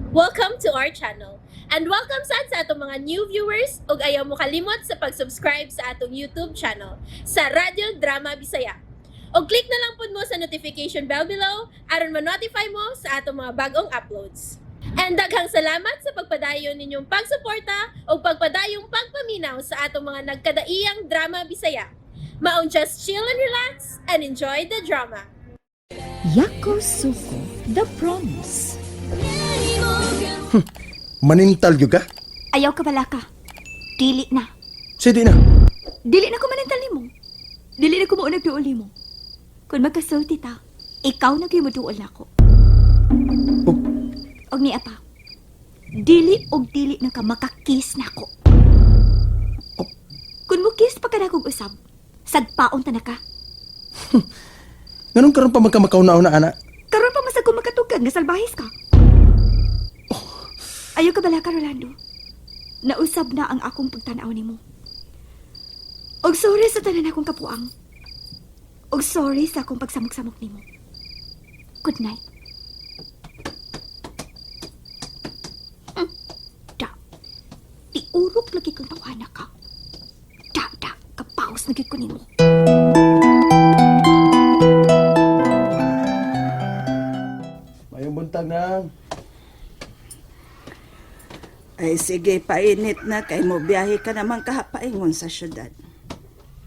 Welcome to our channel. And welcome sad sa atong mga new viewers ug ayaw mo kalimot sa pag-subscribe sa atong YouTube channel sa Radyo Drama Bisaya. Og click na lang pud mo sa notification bell below aron ma-notify mo sa atong mga bagong uploads. And daghang salamat sa pagpadayon ninyong pagsuporta ug pagpadayong pagpaminaw sa atong mga nagkadaiyang drama Bisaya. Maong just chill and relax and enjoy the drama. Yakosuko, The Promise. Manintal gyud ka? Ayaw ka bala ka. Dili na. Sige na. Dili na ko manantal nimo. Dili na ko mo nagduol nimo. Kung magkasulti ta, ikaw na gyud moduol nako. Oh. Og niya pa. Dili og dili na ka makakiss nako. Kung mo kiss pa ka na kog usab, sagpaon ta na ka. Nganong karon pa magka makauna-una ana? Karon pa masag ko makatugkag nga salbahis ka. Ayaw ka bala ka, Rolando. Nausab na ang akong pagtanaw nimo. Og sorry sa tanan akong kapuang. Og sorry sa akong pagsamok-samok nimo. Good night. Da. Tiurok lagi kong tawana ka. Da, da. Kapaos na gyud ko nimo. Mayong buntag nang. Ay sige, painit na kay mo biyahe ka naman kahapaingon sa syudad.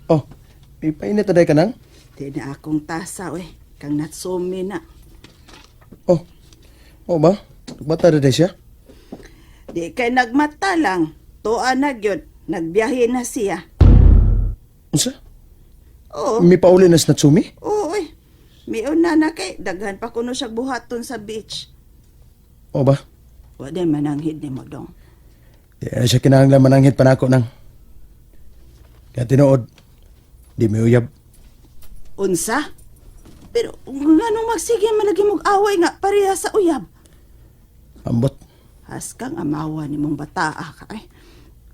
Oh, ipainit na ka nang? Di na akong tasa oy, kang Natsumi na. Oh. Oh ba? Nagbata na day siya? Di kay nagmata lang. Tuwa na gyud, nagbiyahe na siya. Unsa? Oo, May pauli na si Natsumi? oo oy. Miuna na kay daghan pa kuno siya buhaton sa beach. Oh ba? Wa di mananghid nimo dong. Di na siya kinahanglan mananghid pa nako nang. Kaya tinuod, di may uyab. Unsa? Pero nganong magsige man lagi mog away nga pareha sa uyab? Ambot. Haskang amawa nimong bataa ka ay.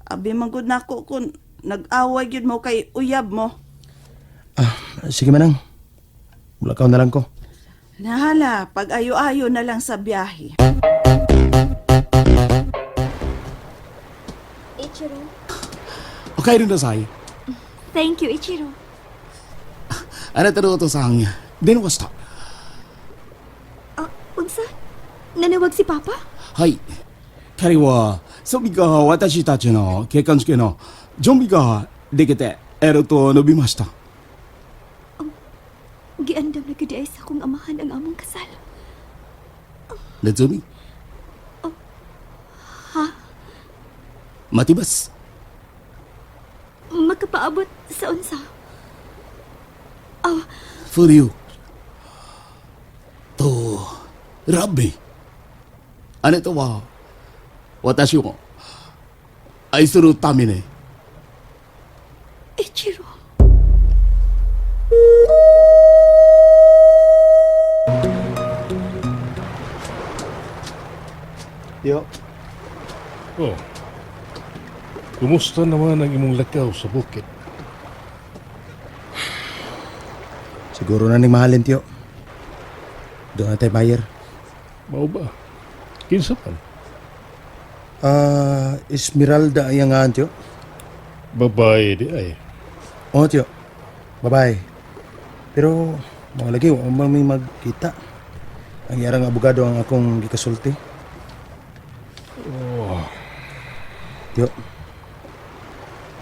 Abi man gud nako kung nag-away gyud mo kay uyab mo. Ah, sige manang. Mulakaw na lang ko. Nahala, pag ayo-ayo na lang sa biyahe. Ichiro. お帰りなさい。 Thank you, Ichiro. あなたのお父さん、電話した。 Ah, unsa? Nanawag si Papa? はい。彼は、ソミが私たちの結婚式の準備ができていると述べました。 Giandam na gyud ay sa akong amahan ang among kasal. ネズミ Ha? 待ちます。 Makapaabot sa unsa? Oh, For you. と、ラブミ。あなたは、私を愛するために。 Ichiro. Yo. Oh. Kumusta naman ang imong lakaw sa bukid? Siguro na ning mahalin, tiyo. Doon na tayo buyer. Mao ba? Kinsa man? Ah, Esmeralda ang iyang ngaan, tiyo. Babae di ay. Oo, tiyo. Bye-bye. Pero, mga lagi, wa man may magkita. Ang yarang abogado ang akong gikasulti. Oh, Tiyo,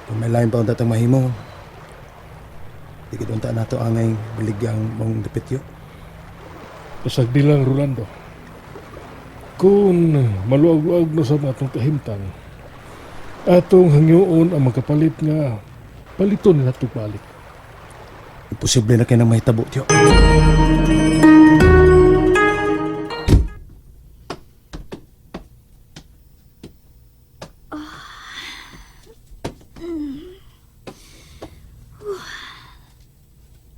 kung may lain pa ang tatang mahimo, di ka unta nato angay baligyang mong dapit, tiyo. Pasagdi lang, Rolando. Kung maluag-luag na sa mga atong kahimtang, atong hangyoon ang magkapalit nga paliton nila balik. Imposible na kayo nang mahitabo, tiyo.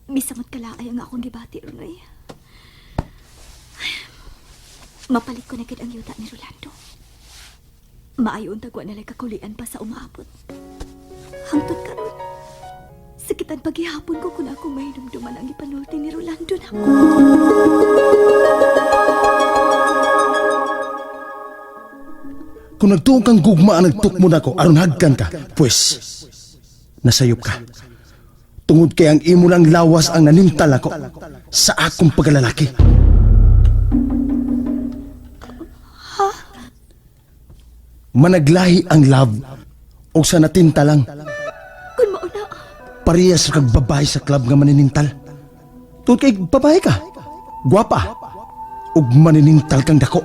Misamot kalaay ang akong gibati, Runoy. Ay, mapalit ko na gid ang yuta ni Rolando. Maayo untag wa nalay kakulian pa sa umaabot. Hangtod karon. Sakitan paghihapon ko kung ako mahinumduman ang ipanulti ni Rolando nako. Kung nagtuong kang gugma ang nagtukmo nako aron hagkan ka, pues nasayop ka. Tungod kay ang imo lang lawas ang nanintal ako sa akong pagkalalaki. Managlahi ang love o sa natinta lang. Kung mauna, Parehas ra kag babae sa club nga maninintal. Tungod kay babae ka, gwapa, ug maninintal kang dako.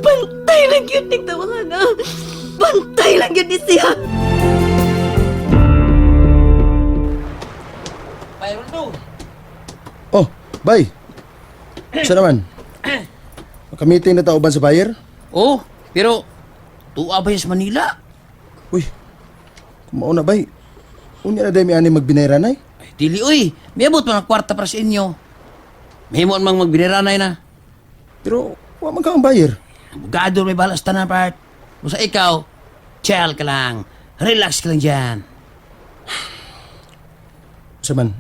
Bantay lang yun ni tawahan. Bantay lang yun ni siya. Oh, bye. Sa naman? Makamiting na tao ba sa buyer? Oh, pero tuwa ba sa Manila? Uy, kumauna bay. Unya na dahil may ani magbinayranay. Ay, dili oy, miabot pa ng kwarta para sa inyo. Mahimo mang magbiniranay na. Pero, wa man ka ang buyer. Abogado may balas tanan part. Basta ikaw, chill ka lang. Relax ka lang dyan. Sa man?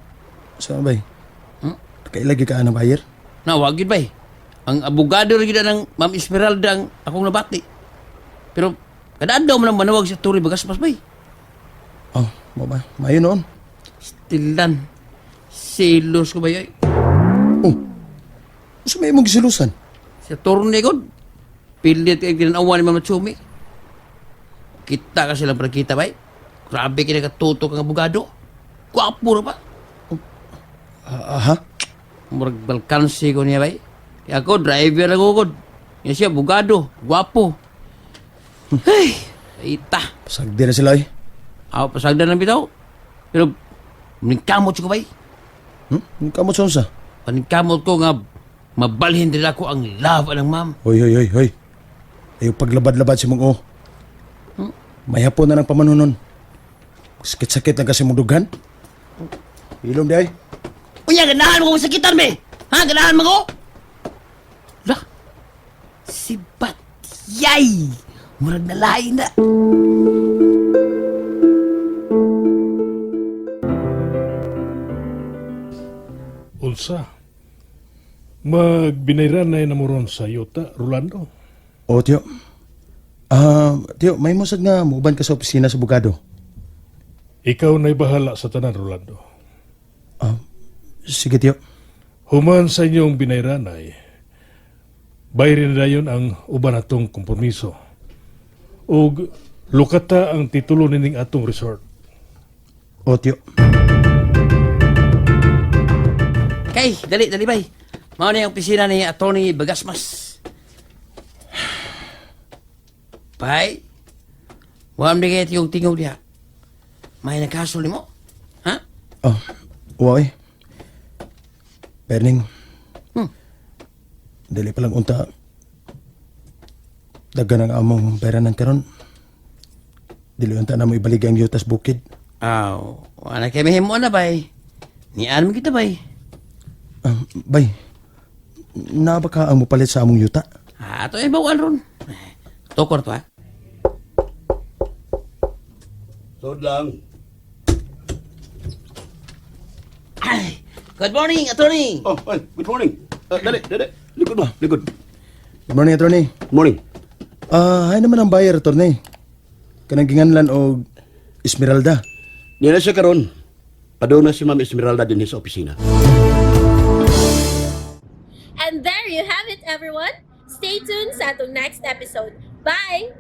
Sa man bay? Hmm? Kailagi ka ang buyer? Na, wag yun bay. Ang abogado rin yun ng Ma'am Esmeralda ang akong nabati. Pero, kada adlaw man ang manawag sa Turi Bagaspas bay. Oh, mo ba? Mayo noon. Stilan. Silos ko ba yun? Oh, sa may imong gisilusan? Sa torne god. Pilit kay ginanawa ni Mama Chumi. Kita ka sila kita bay. Grabe kini katutok ang abogado. Gwapo ra pa. Ah, ha? Murag balkansi ko niya bay. Kaya ako driver ako god. Yan siya abogado, gwapo. Hey, ita. Pasagdi na sila ay. Aw pasagdan lang bitaw. Pero maningkamot ko bay. Hmm? Kamot sa unsa? Paningkamot ko nga mabalhin din ako ang love anang ma'am. Hoy, hoy, hoy, hoy. Ayaw paglabad-labad si mong o. May hapon na ng pamanunon. Sakit-sakit lang kasi mong dughan. Ilom di ay. Unya, ganahan mo ko masakitan, be! Ha? Ganahan mo ko? Lah, si Batyay! Murag na lain na. Unsa? Magbinayranay na mo ron sa yuta, Rolando. O, tiyo. Ah, tiyo, may musad nga muuban ka sa opisina sa abogado. Ikaw na'y bahala sa tanan, Rolando. Ah, sige, tiyo. Human sa inyong binayranay, bayirin na dayon ang uban atong kompromiso. Ug lukata ang titulo nining atong resort. O, tiyo. Kay, dali, dali, bay. Mao na yung opisina ni Atty. Bagasmas. Bay, wala mo kayo yung tingog diha. May nagkasol mo? Ha? Oh, uwa eh. Perning. Dili pa lang unta. Dagan ang among pera ng karon. Dili unta na mo ibalig ang yutas bukid. Aw, wala kay mahimo na, bay. Nian mo kita, bay. Ah, bay, naa ba ka ang mupalit sa among yuta? Ah, ato ay bawal ron. Tokor to, ha? Sod lang. Ay, good morning, attorney. Oh, ay, good morning. Dali, dali. Likod mo, likod. Good morning, attorney. Good morning. Ah, hay naman ang buyer, attorney. Kanang ginganlan og Esmeralda. Niya na siya karon. Padung na si Ma'am Esmeralda din sa opisina. And there you have it, everyone. Stay tuned sa atong next episode. Bye!